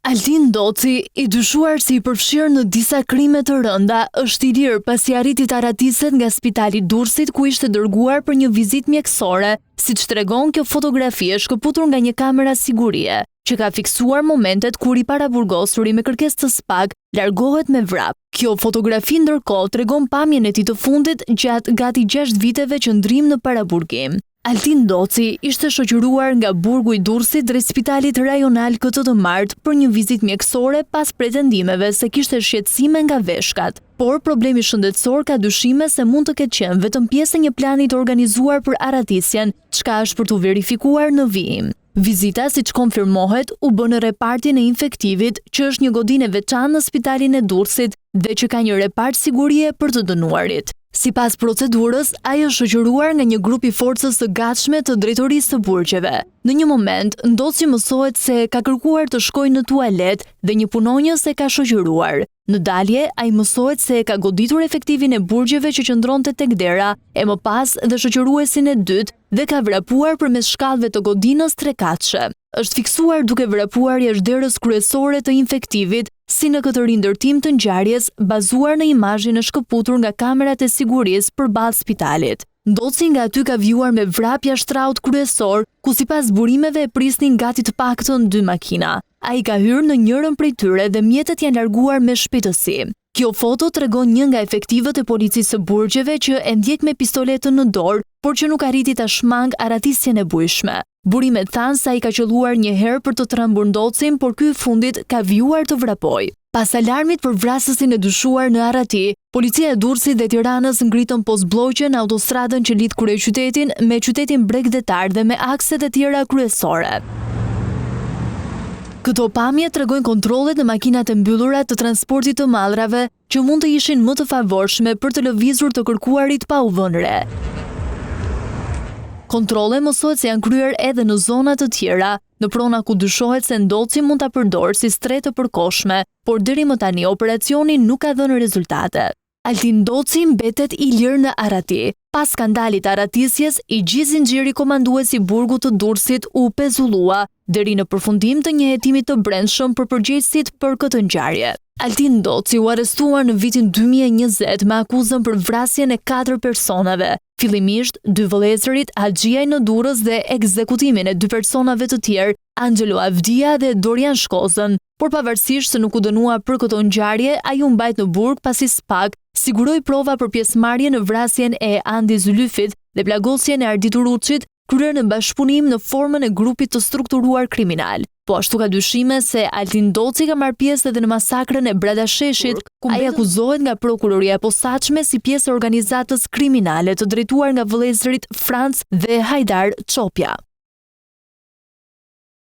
Altin Ndoci, i dyshuar si i përfshirë në disa krime të rënda, është i lirë pasi arriti të arratiset nga spitali i Durrësit ku ishte dërguar për një vizitë mjekësore, siç tregon kjo fotografi e shkëputur nga një kamera sigurie, që ka fiksuar momentet kur i paraburgosuri me kërkesë të SPAK largohet me vrap. Kjo fotografi ndërkohë tregon pamjen e tij të fundit gjatë gati 6 viteve qëndrim në paraburgim. Altin Ndoci ishte shoqëruar nga burgu i Durrësit drejt spitalit rajonal këtë të martë për një vizitë mjekësore pas pretendimeve se kishte shqetësime nga veshkat. Por problemi shëndetësor ka dyshime se mund të ketë qenë vetëm pjesë e një plani të organizuar për arratisjen, çka është për t'u verifikuar në vijim. Vizita, siç konfirmohet, u bë në repartin e infektivit, që është një godinë e veçantë në spitalin e Durrësit dhe që ka një repart sigurie për të dënuarit. Sipas procedurës, ai është shoqëruar nga një grup i forcës së gatshme të Drejtorisë së Burgjeve. Në një moment, Ndoci mësohet se ka kërkuar të shkojë në tualet dhe një punonjës e ka shoqëruar. Në dalje, ai mësohet se e ka goditur efektivin e burgjeve që qëndronte tek dera, e më pas dhe shoqëruesin e dytë dhe ka vrapuar përmes shkallëve të godinës trekatëshe. Është fiksuar duke vrapuar jashtë derës kryesore të infektivit, si në këtë rindërtim të ngjarjes, bazuar në imazhin e shkëputur nga kamerat e sigurisë përballë spitalit. Ndoci nga aty ka vijuar me vrap jashtë traut kryesor, ku sipas burimeve e prisnin gati të paktën dy makina. Ai ka hyrë në njërën prej tyre dhe mjetet janë larguar me shpejtësi. Kjo foto tregon një nga efektivët e policisë së burgjeve që e ndjek me pistoletën në dorë, por që nuk arriti ta shmangë arratisjen e bujshme. Burimet thanë se ai ka qëlluar një herë për të trembur Ndocin, por ky i fundit ka vijuar të vrapojë. Pas alarmit për vrasësin e dyshuar në arrati, Policia e Durrësit dhe Tiranës ngritën postblloqe në autostradën që lidh kryeqytetin me qytetin bregdetar dhe me akset e tjera kryesore. Këto pamje tregojnë kontrollet në makinat e mbyllura të transportit të mallrave që mund të ishin më të favorshme për të lëvizur të kërkuarit pa u vënë re. Kontrolle mësohet se janë kryer edhe në zona të tjera, në prona ku dyshohet se Ndoci mund ta përdorë si strehë të përkohshme, por deri më tani operacioni nuk ka dhënë rezultate. Altin Ndoci mbetet i lirë në arrati. Pas skandalit të arratisjes, i gjithë zinxhiri komandues i burgut të Durrësit u pezullua, deri në përfundim të një hetimi të brendshëm për përgjegjësit për këtë ngjarje. Altin Ndoci u arrestua në vitin 2020 me akuzën për vrasjen e katër personave, fillimisht dy vëllezërit Haxhiaj në Durrës dhe ekzekutimin e dy personave të tjerë, Anxhelo Avdia dhe Dorian Shkozën. Por pavarësisht se nuk u dënua për këto ngjarje, ai u mbajt në burg pasi SPAK siguroi prova për pjesëmarrje në vrasjen e Andi Zylyfit dhe plagosjen e Ardit Uruçit, kryer në bashkëpunim në formën e grupit të strukturuar kriminal. Po ashtu ka dyshime se Altin Ndoci ka marrë pjesë edhe në masakrën e Bradasheshit, ku ai akuzohet nga Prokuroria e Posaçme si pjesë e organizatës kriminale të drejtuar nga vëllezërit Franc dhe Hajdar Çopja.